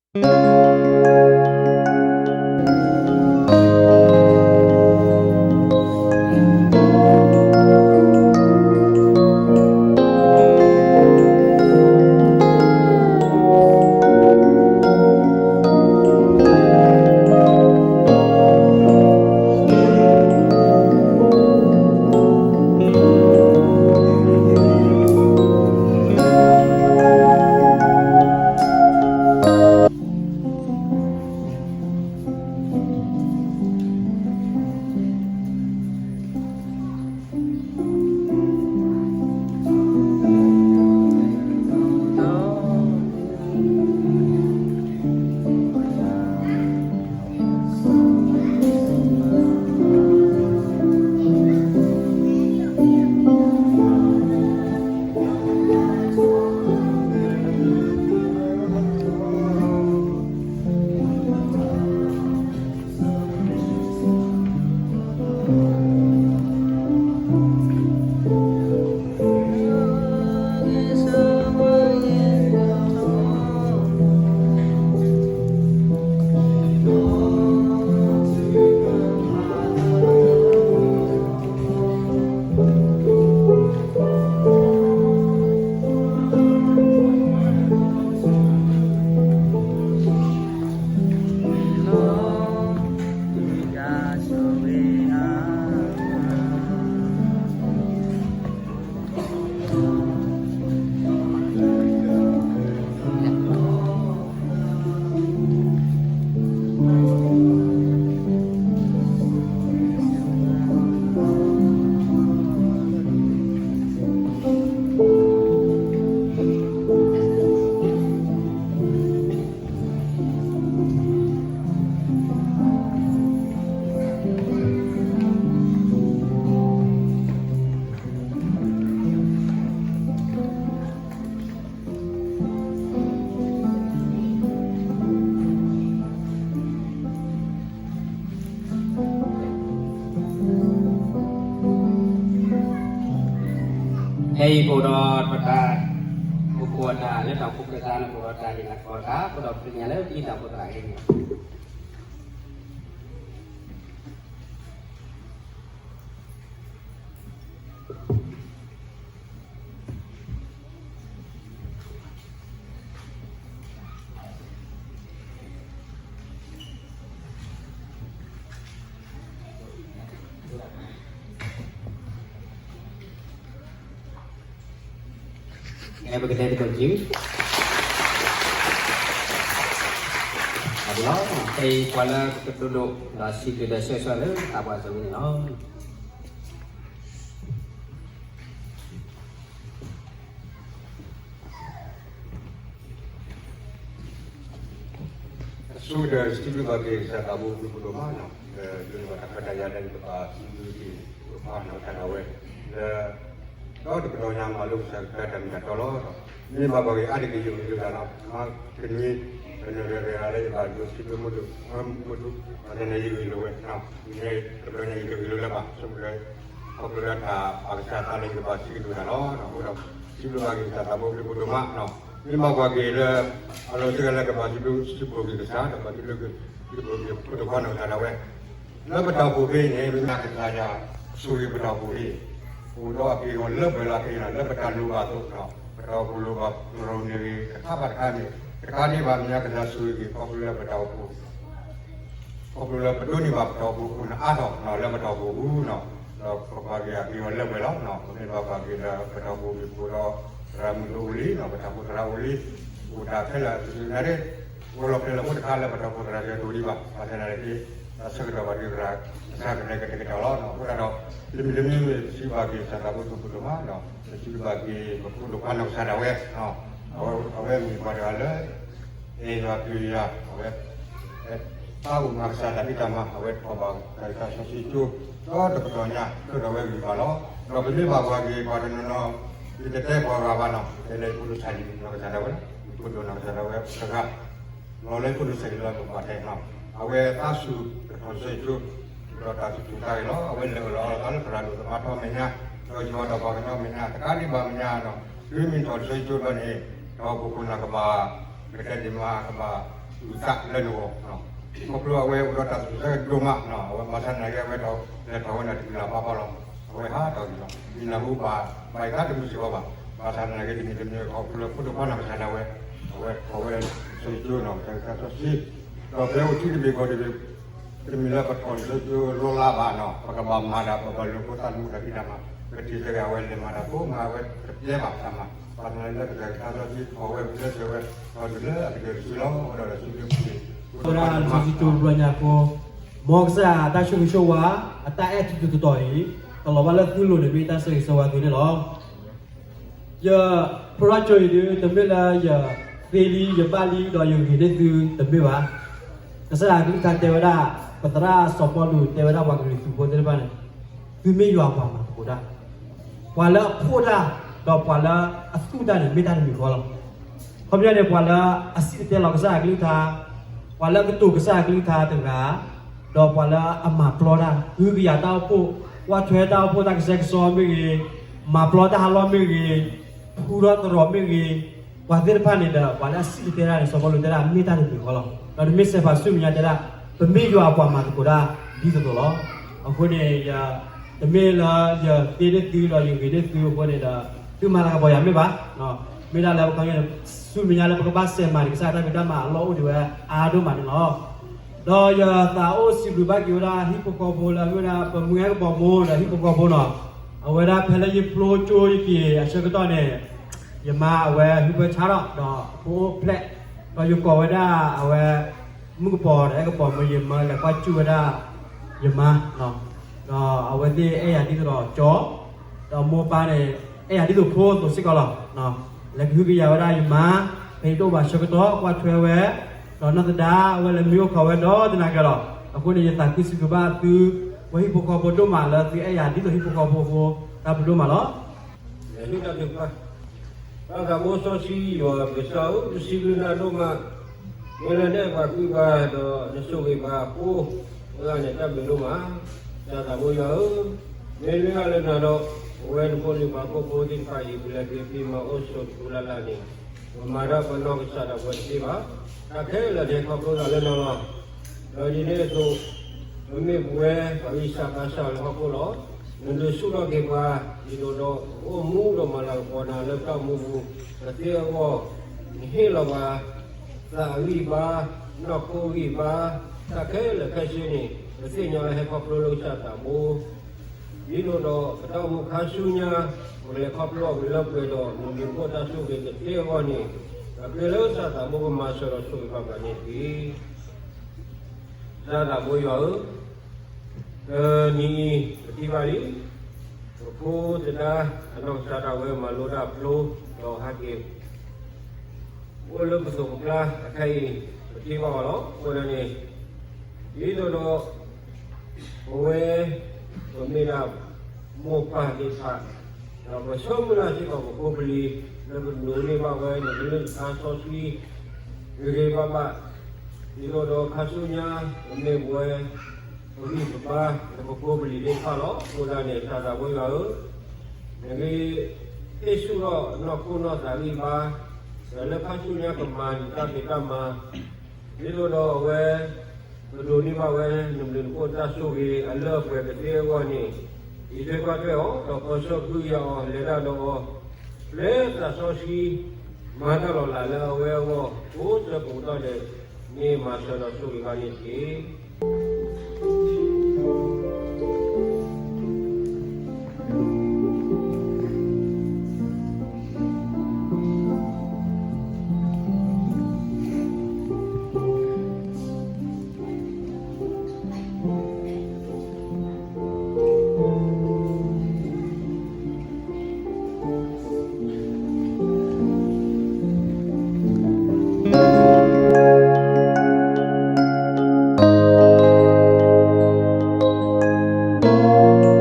ဖဲအံၤပအိၣ်ဒီးပတၢ် ပအိၣ်ဒီးတၢ်လၢတၢ်အိၣ်ဖှိၣ်သရၣ်န့ၣ် ပအိၣ်ဒီးတၢ်ဟ့ၣ်လၤကပီၤတၢ် ပအိၣ်ဒီးပသ့ၣ်ညါလၢတၢ်အိၣ်ဖှိၣ်သရၣ်အံၤန့ၣ် အဲ ပကတဲသကိးတက့ၢ်. အလီၤ, ဖဲအံၤပှၤလၢကတိၤဒိၣ်ဒီးစံးဘျုးဒီးဆၢဂ့ၤဆၢဝါလၢသးပှၢ်အစိၤန့ၣ်လီၤ. အဆိကတၢၢ် စံးဘျုးဘၣ်က့ၤကစၢ်သးဘိ ဘျုးဖးဒိၣ်မးနီၤ, လၢဒိးန့ၢ်ဘၣ်တၢ်ခွဲးတၢ်ယာ်လၢယကဘၣ်စံးဘျုးက့ၤ ပှၤနီၢ်ကစၢ်ဒၣ်ဝဲ လၢ ဒီးတကတီၢ်ညါမၤလိကစၢ်ကတၢၢ်တၢ်မ့ၢ်တၢ်တီလီၤ. မ့ၢ်ဘၣ်ပှၤဂ့ၤအါတက့ၢ် ယဂံၢ်ယဘါလီၤ, မၤကနွံ ပနုာ်လၢတဂၤလၢယဘၣ်ဒိးစံးဘျုးမုၢ်ဒိၣ် မုၢ်ဒိၣ် တနံၤယဂံၢ်လိာ်ဝဲ, တဘျီညါယတဂံၢ်လိာ်လၢၤဘၣ် ဆိကတၢၢ် ခီဖျိလၢတၢ်ဘၣ်ကစၢ်သးလၢယကဘၣ်စံးကတိၤတၢ်လီၤ. အဃိဒီး စံးဘျုးဘၣ်က့ၤကစၢ်သးဘိ ဘျုးဖးဒိၣ်မးနီၤ, မ့ၢ်ဘၣ်ပှၤဂ့ၤလၢ အလီၤစ့ၢ်ကီးလၢကဘၣ်စံးဘျုးစံးဖှိၣ်က့ၤကစၢ် ဒီးဘၣ်စံးဘျုးက့ၤ စံးဖှိၣ်က့ၤဖိဒိၣ်ခွါနီၢ်ကစၢ်ဒၣ်ဝဲ လၢပတၢ်အိၣ်ဖှိၣ်ဖဲအံၤန့ၣ် မ့ၢ်ကစၢ်ယွၤဆိၣ်ဂ့ၤပတၢ်အိၣ်ဖှိၣ်အံၤ အိၣ်ဒီးအက့ၢ်အဂီၤလၢပှဲၤလီၤခဲအံၤ လၢပတၢ်လိၣ်ဘၣ်အသိးနီၤ, ပတၢ်အိၣ်ဖှိၣ်လိၣ်ဘၣ်ပရိၣ်န့ၣ်ဂ့ၤ တခါဘၣ်တခါန့ၣ် တခါဒံးဘၣ် မ့ၢ်ကစၢ်ဆိၣ်ဂ့ၤက့ၤ ခီဖျိလၢပတၢ်အိၣ်ဖှိၣ် ခီဖျိလၢပဒိးန့ၢ်ဘၣ်ပတၢ်အိၣ်ဖှိၣ်အဃိန့ၣ် အါထီၣ်လၢပတၢ်အိၣ်ဖှိၣ်အပူၤနီၤ, ဒီးပပှၤက့ၤအက့ၢ်အဂီၤလၢပှဲၤလီၤနီၤ, ပမ့ၢ်ဘၣ်ပှၤက့ၤလၢပတၢ်အိၣ်ဖှိၣ်မ့ၢ်ပူၤဒီး သရၣ်မုၣ်တအိၣ်လံနီၤ, ပတၢ်အိၣ်ဖှိၣ်သရၣ်အိၣ်လံ, အိၣ်တၢ်ခဲလၢာ် သုးနၤဒ့ အိၣ်လီၤဖဲလၢအိၣ်တခါလၢပတၢ်အိၣ်ဖှိၣ်သရၣ်ကဲတအိၣ်ဒံးဘၣ်, ဘၣ်ဆၣ်သနာ်က့ တၢ်ဆၢကတီၢ်ဘၣ်ဒံးသရၣ် ကစၢ်ကလဲၤကတဲာ်ကတီၤလီၤနီၤ, အဃိသတးဒီး တမံၤတမံၤမ့ၢ်စံးဘျုးဘၣ်က့ၤကစၢ်သးဘိ ဘျုးဖးဒိၣ်မးနီၤ, စံးဘျုးဘၣ်က့ၤပဖိဒိၣ်ခွါနီၢ်ကစၢ်ဒၣ်ဝဲ အဝဲမ့ၢ်ပှၤတဂၤလၢ အဲၣ်ယွၤပျံၤယွၤ အဝဲ သးအိၣ်မၤကစၢ်တၢ်ဖံးတၢ်မၤ အဝဲထီၣ်ဘၣ်တၢ်သးစီဆှံကၠိ ဒီးတကတီၢ်ညါ ဒိၣ်ထီၣ်ဝဲဂံၢ်ဘါလီၤ. ဒီးပမ့ၢ်ဘၣ်ပှၤဂ့ၤပှၤတနီၤနီၤ ယတတဲပှၤဂၤဘၣ်နီၤ, တဲလၢယဖိဒိၣ်ဆၣ်လံနီၢ်ကစၢ်ဒၣ်ဝဲ, ယဖိဒိၣ်နီၢ်ကစၢ်ဒၣ်ဝဲတဂၤ လီၤလၢယဖိဒိၣ်ဆၣ်လံလီၤ ပဘၣ်တဲနီၤ, အဝဲသးဆူၣ်တထီၣ်တၢ်စီဆှံကၠိ ဒီးတၢ်စူၢ်တၢ်နာ်လီၤ. အဝဲလဲၤအၢၣ်လီၤအီလီၤသးလၢသရၣ်ဒိၣ်သမါထီၣ်မဲာ်ညါ ဒီးယွၤဒီးပှၤကညီမဲာ်ညါ တကးဒံးဘၣ်မဲာ်ညါနီၤ, တုၤမ့ၢ်ထီၣ်တၢ်စီဆှံကၠိဘျီန့ၣ် ဒီးပခိၣ်နၢ်ကဘၣ် ကတဲဒံးမး ကဘၣ် အုၣ်သးလၢနဂီၢ်, ခီဖျိအဝဲအိၣ်ဒီးတၢ်သူၣ်ဆၢကဒိၣ်မး, အဝဲဘၣ်ဆၣ်သနာ်က့ အဝဲလဲၤထီၣ်ဝဲန့ၣ်တမုၢ်လၢ်ဘၣ်ဘၣ်လီၤ. အဝဲဟးထီၣ်ဂံၢ်လီၤ. ယနၢ်ဟူဘၣ်ဘၣ်ယသးတမုာ်စ့ၢ်ကီးဘၣ်. ဘၣ်ဆၣ်သနာ်က့ တမံၤတမံၤခီဖျိလၢဖိဒိၣ်ခွါနီၢ်ကစၢ်ဒၣ်ဝဲ အဝဲထီၣ်ဝဲလံာ်စီဆှံကၠိနီၤ ကစၢ်ယွၤကလုၢ်ကထါစီဆှံ, ဒီးဖဲအိၣ်ထံတဘ့ၣ်ကီၢ်တဘ့ၣ် တမ့ၢ်လၢပထီၣ်လံာ်စီဆှံကၠိလီၤလးဘၣ်နီၤ, ပကဘၣ်မၤတၢ် ပဘၣ်လိာ်ဖိသၣ်လၢမူတၢ်ဖံးတၢ်မၤ, ပထံၣ်သ့ၣ်ညါအဝဲလဲၤမၤတၢ်ကိးမး အဝဲတပျဲဘၣ်တၢ်မၤ, ဘၣ်ဆၣ်သနာ်က့လၢကစၢ်ယွၤကလုၢ်ကထါစီဆှံ ထီၣ်ဝဲဝံၤလၢစၢၤဝဲ ဒီးတုၤလၢအကတၢၢ်တစုလီၤ ဒီးလၢစုကပူၤန့ၣ် ဝဲဒၣ်လံာ်စီဆှံကၠိဘျီညါအဃိ, မ်ကစၢ်ယွၤအတၢ်ဆိၣ်ဂ့ၤဆိၣ်ဝါ အတၢ်အဲၣ်ထီၣ်တတီၤအံၤ ကလီၤဘၣ်လၢသုလိၤန့ၣ် မ့ၢ်တၢ်ဆိၣ်ဂ့ၤဆိၣ်ဝါသုန့ၣ်လီၤ. ယဖိရၣ်ကၠိအံၤဒုး တမ့ၢ်လၢယသ့လံ ယဘၣ်လံ ဒီးယဂ့ၤန့ၢ်သုတမ့ၢ်ဘၣ်. ကစၢ်ယွၤကလုၢ်ကထါတဲဝဲဒၣ်, ပသရၣ်စီၤပီလူးတဲဝဲဒၣ်ပှၤကလုာ်သူၣ်ဖိသ့ၣ်တဖၣ်န့ၣ်, သုမ့ၢ်ယွၤအပှၤမၤသကိးတၢ်, ပှၤလၢအဖှီၣ်တၢ် ဒီးပှၤလၢအသူၣ်တၢ်န့ၣ် မ့ၢ်တၢ်တမံၤဃီလီၤ. ခီပညီန့ၣ် ပှၤလၢအစံၣ်တဲၤတဲလီၤကစၢ်ယွၤကလုၢ်ကထါ, ပှၤလၢအကတိၤကစၢ်ယွၤကလုၢ်ကထါတဂၤ, ဒီးပှၤလၢအမၤပျီတၢ် ဟုကယာ်တၢ်အိၣ်ဖှိၣ်, ကွၢ်ထွဲတၢ်အိၣ်ဖှိၣ်တၢ်ကဆှဲကဆှီမ့ၢ်ဂ့ၤ, မၤပျီတၢ်ဟးလီၢ်မ့ၢ်ဂ့ၤ, ဖှူထီၣ်သရိာ်မ့ၢ်ဂ့ၤ, ပှၤသ့ၣ်တဖၣ်န့ၣ်ဒီး ပှၤလၢအစံၣ်တဲၤတဲတၢ်န့ၣ် စီၤပီလူးတဲဒၣ် မ့ၢ်တၢ်တမံၤဃီလီၤ. ဒီးနမ့ၢ်စဲးဖးဆူမဲာ်ညါတဲဒၣ်, ပမ့ၢ်ယွၤအပှၤမၤသကိးတၢ်ဒ်သိးသိးလီၤ. အဃိန့ၣ် တမ့ၢ်လၢယသ့န့ၢ်သုဒီးယဂ့ၤန့ၢ်သုအဃိန့ၣ်ဒီး သုမၤလၤကပီၤယၤမ့ၢ်ဘၣ်. မ့ၢ်ဒၣ်လၢပခီဆူမဲာ်ညါလၢပကဘၣ်စဲးမၤန့ၣ် ကစၢ်ယွၤတၢ်ဖံးတၢ်မၤအလီၢ်အိၣ်ဒံးဝဲအါဒိၣ်မးန့ၣ်လီၤ. ဒီးယသးအိၣ်စံးဘျုးဘၣ်က့ၤဝဲဒၣ်ဟံၣ်ဖိဃီဖိလၢအမ့ၢ်ဝဲဒၣ် ပမုၢ်ဂၤကပီၤဖိဒီးဟံၣ်ဖိဃီဖိနီၤ, အဝဲဒၣ်ဖဲလၢယဖျိကၠိယက့ၤအဆၢကတီၢ်န့ၣ်, ယမါအဝဲဟုဖၢဆါထီၣ် ဒီးအဖိအိၣ်ဖျဲၣ်, ဒီးယကိးဝဲဒၣ်အဝဲ မုၣ်ကပီၤဒီးအဲၣ်ကပီၤမၢယမၢလဲၤကွၢ်စူၣ်ဝဲဒၣ်ယမါ, ဒီးအဝဲသ့ၣ်အဲၣ်ယၤဒ်သိးဒီးကၠီ, ဒီးမိၢ်ပၢ်န့ၣ် အဲၣ်ယၤဒ်သိးဖိအသိးစ့ၢ်ကီးလီၤ. လဲၤကဟုကယာ်ဝဲဒၣ်ယမါ, ဖဲယတအိၣ်ဘၣ်ဆၢကတီၢ်ကွၢ်ထွဲဝဲ, ဒီးနီၢ်သဒါဝဲလဲၤမံအိၣ်ခိးဝဲဒီးတနၤက့ၤလီၤ. အဃိန့ၣ် ယသးခုစံးဘျုးဘၣ်သု ပှၤဟံၣ်ဖိဃီဖိဒိၣ်မးလၢသုအဲၣ်ယၤဒ်သိးဟံၣ်ဖိဃီဖိအဃိ, တၢ်ဘျုးဒိၣ်မးလီၤ. တၢ်သးဘိစီဆှံယွၤပကစၢ်ဧၢ, ပစံးဘျုးနၤဒိၣ်မး, မ့ၢ်လၢနအဲၣ်ပှၤကွံပှၤဒီးနဆိၣ်ဂ့ၤပှၤအဃိ, အဂၤန့ၣ်တၢ်ဘျုးဒိၣ်မး. တၢ်သးဘိယွၤဧၢ, မ့ၢ်လၢအလၢနၤဒီး ပဝဲနဖိလံၤပှၤဟီၣ်ခိၣ်ဖိသ့ၣ်တဖၣ်အံၤ ပလဲၤက့ၤဖံးမၤအိၣ်ဆိးတပူၤလၢ်လၢ်န့ၣ်, ပမၤတၢ်ပနီၢ်ကစၢ်ဒၣ်ပဝဲတသ့ဘၣ်. တၢ်ခဲလၢာ်န့ၣ်ခီဖျိသးလၢနၤလီၤ. ဒီးဒ်န့ၣ်အသိး, ပမ့ၢ်ပဝဲပှၤဂံၢ်စၢ်ဘါစၢ်လၢဟီၣ်ခိၣ်လီၤ. နဒုးဆူၣ်ထီၣ်က့ၤပှၤ, ဒ်သိးဒီးပအိၣ်မူဒီးမၤလၤကပီၤနၤလၢတၢ်အိၣ်မူပူၤ, ပသ့အဂီၢ်, နဟ့ၣ်လီၤပှၤ သးဂံၢ်ဘါ, နီၢ်ခိဂံၢ်ဘါ, တၢ်ခဲလၢာ်ခဲဆ့န့ၣ် ပသ့ၣ်ညါလၢဟဲခီဖျိလၢကစၢ်သးဘိ ဒ်သိးဒီးပတၢ်အိၣ်မူခါဆူညါ, ပကလဲၤခီဖျိအီၤကလၢပှဲၤဒီး နဘျုးနဖှိၣ်တၢ်ဆိၣ်ဂ့ၤကသ့အဂီၢ်န့ၣ်, ဒီးကျဲလၢကစၢ်သးဘိကမၤစၢၤဒီးဆိၣ်ဂ့ၤဘၣ်ပှၤန့ၣ်တက့ၢ်. ကစၢ်သးဘိယွၤဧၢ, တနံၤအံၤပထံၣ်ဘၣ်လံ, ပဖိသဒါအနီၢ်ကစၢ်ဒၣ်ဝဲမၤလိတၢ်ဖျိ, ဒီးဟးက့ၤ အိၣ်လၢပသိးပကျါအခဲအံၤ ပထံၣ်ဘၣ်အီၤလီၤ. အဃိန့ၣ် ဒ်သိးဒီး ပဝဲ ပမ့ၢ်ဒၣ်မိၢ်ပၢ်သ့ၣ်တဖၣ်, ဒီးပဆၢမုၢ်လၢ်စ့ၢ်ကီးပဖိပလံၤ လၢပဒိးန့ၢ်ဘၣ်ဝဲ နကလုၢ်ကထါစီဆှံ ဂ့ၤဂ့ၤဘၣ်ဘၣ်, ဒ်သိးဒီးခါဆူညါ ပမ့ၢ်ပဝဲ ပဂံၢ်ပဘါ လၢပဖိပလံၤသ့ၣ်တဖၣ်လီၤ. အဃိသတးန့ၣ် ကစၢ်သးဘိယွၤဧၢ, နမ့ၢ်ဟ့ၣ်ဆူၣ်ထီၣ်နီၢ်ခိနီၢ်သးဂံၢ်ဘါ, ဒီးလၢခါဆူညါကမၤနတၢ်ဖံးတၢ်မၤ, ဒ်သိးဒီးအဝဲ ပဒိးန့ၢ်ဘၣ်ဝဲ နဘျုးနဖှိၣ်တၢ်ဆိၣ်ဂ့ၤအလၢအပှဲၤကသ့အဂီၢ်န့ၣ်, အံးထွဲကွၢ်ထွဲအီၤ ဒီးပၢဆှၢကဟုကယာ်အီၤ လဲၤတၢ်ဒီးအီၤ, ပျဲသးစီဆှံ မၤတၢ်လီၤလးလၢအဝဲအဂီၢ် ကိးဆၢကိးကတီၢ်ဒဲး မ့ၢ်မၤစၢၤဒီးဆိၣ်ဂ့ၤဘၣ်န့ၣ်တက့ၢ်.